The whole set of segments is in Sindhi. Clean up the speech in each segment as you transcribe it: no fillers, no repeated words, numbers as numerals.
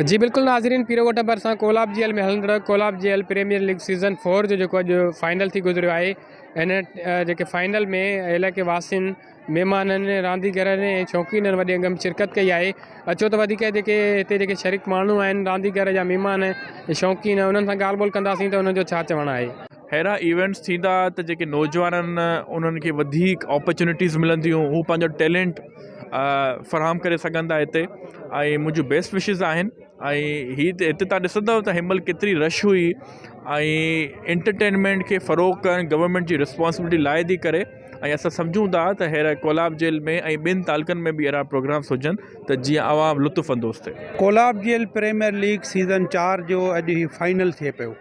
جي بلڪل ناظرين پيروڳوٺ ڀرسان ڪولاب جيل ۾ هلندڙ Kolab jail premier league season four جو جيڪو اڄ فائنل ٿي گذريو آهي ان جيڪي فائنل ۾ علائقي واسين مهمانن رانديگرن ۽ شوقينن وڏي انگ ۾ شرڪت ڪئي آهي اچو ته وڌيڪ جيڪي هتي جيڪي شريڪ ماڻهو آهن رانديگر يا مهمان شوقين انهن سان ڳالهه ٻولهه ڪنداسين ته انهن جو ڇا چوڻ آهي. اهڙا ايونٽس ٿيندا ته جيڪي نوجوان آهن انهن کي وڌيڪ اپرچونيٽيز ملنديون هو پنهنجو ٽيلنٽ فراهم ڪري سگهن ٿا هتي ۽ منهنجون بيسٽ وشز آهن ۽ هي ته هتي توهان ڏسندؤ ته هن مهل ڪيتري رش هئي ۽ انٽرٽينمينٽ کي فروغ ڪرڻ گورنمينٽ جي رسپانسبلٽي لاء ٿي ڪري ۽ اسان سمجهون ٿا ته هير ڪولاب جيل ۾ ۽ ٻين تعلقن ۾ به اهڙا پروگرامس هجن ته جيئن عوام لطف اندوز ٿئي. Kolab jail premier league season چار جو اڄ هي فائنل ٿئي پيو.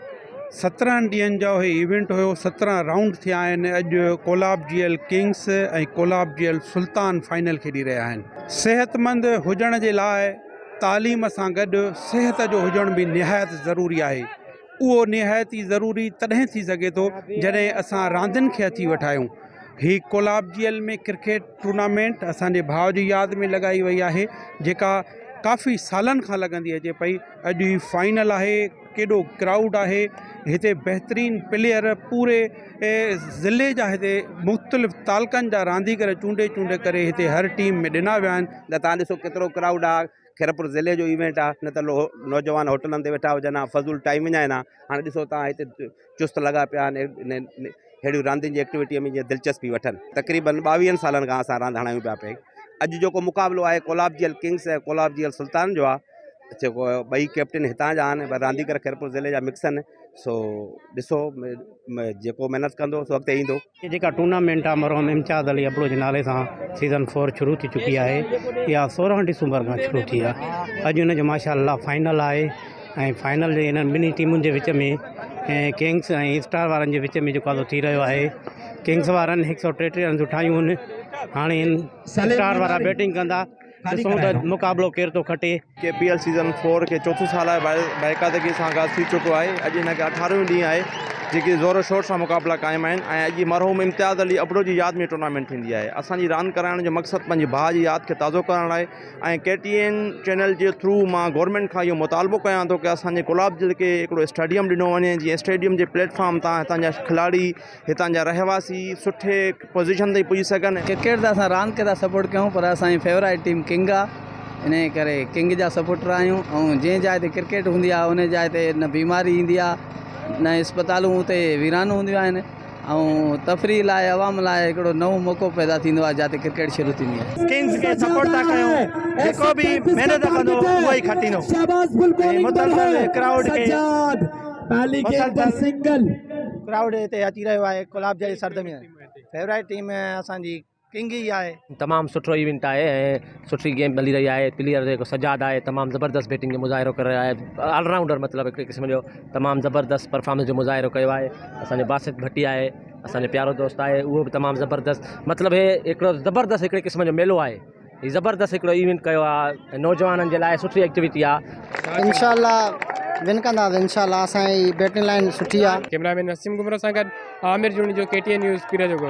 17 ڏينهن جو هي ايونٽ هيو 17 رائونڊ ٿيا آهن اڄ Kolab jail kings ۽ Kolab jail Sultan final کيڏي رهيا آهن. صحتمند هجڻ جي لاء تعليم سان گڏ صحت جو هجڻ به نهايت ضروري آهي اهو نهايت ئي ضروري تڏهن ٿي سگهي ٿو جڏهن اسان راندين کي هٿي وٺايون هي ڪولاب جيل ۾ ڪرڪيٽ ٽورنامينٽ اسان جي ڀاء جي ياد ۾ لڳائي وئي آهي جيڪا ڪافي سالن کان لڳندي اچي پئي اڄ هي فائنل آهي ڪيڏو ڪرائوڊ آهي هتي بهترين پليئر پوري ضلعي جا هتي مختلف تعلقن جا رانديگر چونڊي چونڊي ڪري هتي هر ٽيم ۾ ڏنا ويا آهن. نه تان ڏسو ڪيترو ڪرائوڊ آ خيرپور ضلعي جو ايونٽ آ نه ته نوجوان هوٽلن تي ويٺا هجن ها فضول ٽائيم وڃائن ها هاڻي ڏسو تان هتي چست لڳا پيا آهن اهڙيون راندين جي ايڪٽيوٽي ۾ جيئن دلچسپي وٺن تقريبن ٻاويهن سالن کان اسان راند هڻايون پيا پئي اڄ جيڪو مقابلو آهي Kolab jail King's ۽ Kolab jail سلطان جو آهي جيڪو ٻئي ڪيپٽن هتان جا آهن پر رانديگر خيرپور ضلعي جا مڪس آهن سو ڏسو جيڪو محنت ڪندو سو اڳتي ايندو. هي جيڪا ٽورنامينٽ آهي مرحوم امتياز علي ابڙو جي نالي سان سيزن فور شروع ٿي چڪي آهي اها سورهن ڊسمبر کان شروع ٿي آهي اڄ ان جو ماشاء الله فائنل آهي ۽ فائنل جي انهن ٻنهي ٽيمن جي وچ ۾ ڪنگس ۽ اسٽار وارن جي وچ ۾ جيڪو آ سو ٿي رهيو آهي ڪنگس وارن هڪ سو ٽيٽيهه رنسون ٺاهيون آهن هاڻي اسٽار وارا بيٽنگ ڪندا ڏسون ته مقابلو ڪير ٿو کٽي. K P L season four کي چوٿون سال آهي باقاعدگي سان آغاز ٿي چڪو آهي اڄ هن کي اٺارهون ڏينهن آهي جيڪي زور و شور سان مقابلا قائم آهن ۽ اڄ مرحوم امتياز علي ابڙو جي ياد ۾ ٽورنامينٽ ٿيندي آهي اسان جي راند ڪرائڻ جو مقصد پنهنجي ڀاء جي ياد کي تازو ڪرڻ آهي ۽ ڪي ٽي اين چينل جي ٿرو مان گورنمينٽ کان اهو مطالبو ڪيان ٿو ڪي اسان جي ڪولاب ضلعي کي هڪڙو اسٽيڊيم ڏنو وڃي جيئن اسٽيڊيم جي پليٽ فارم تان هتان جا کلاڙي هتان جا رهواسي سٺي پوزيشن تائين پڄي سگهن. ڪرڪيٽ ته اسان راند کي ٿا سپورٽ ڪيون پر اسان جي فيورائٽ ٽيم ڪنگ آ انهي ڪري ڪنگ جا سپورٽر آهيون ۽ جنهن جاء تي ڪرڪيٽ هوندي آ انهي جاء تي نه بيماري ايندي آ نه اسپتالون اتي ويران هونديون آهن. ۽ تفريح لاء عوام لاء هڪڙو نئون موقعو پيدا ٿيندو آهي جاتي ڪرڪيٽ شروع ٿيندي آهي. ڪنگز کي سپورٽ ٿا ڪيون جيڪو به محنت ڪندو اهو ئي کٽيندو ۽ مسلسل ڪرائوڊ کي مسلسل ڪرائوڊ هتي اچي رهيو آهي ڪولاب جي سرزمين فيورائٽ ٽيم اسان جي ڪنگ ئي آهي. تمام سٺو ايونٽ آهي ۽ سٺي گيم هلي رهي آهي پليئر جيڪو سجاد آهي تمام زبردست بيٽنگ جو مظاهرو ڪري رهيو آهي آل رائونڊر مطلب هڪڙي قسم جو تمام زبردست پرفارمنس جو مظاهرو ڪيو آهي اسانجو باسط ڀٽي آهي اسانجو پيارو دوست آهي اهو به تمام زبردست مطلب هي هڪڙو زبردست هڪڙي قسم جو ميلو آهي هي زبردست هڪڙو ايونٽ ڪيو آهي نوجوانن جي لاء سٺي ايڪٽيوٽي آهي. انشاء الله ون ڪنداسين انشاء الله اسان جي بيٽنگ لائن سٺي آهي. ڪئميرا مين نسيم گهمرو سان گڏ Amir Junejo K T N news Pir جو ڳوٺ.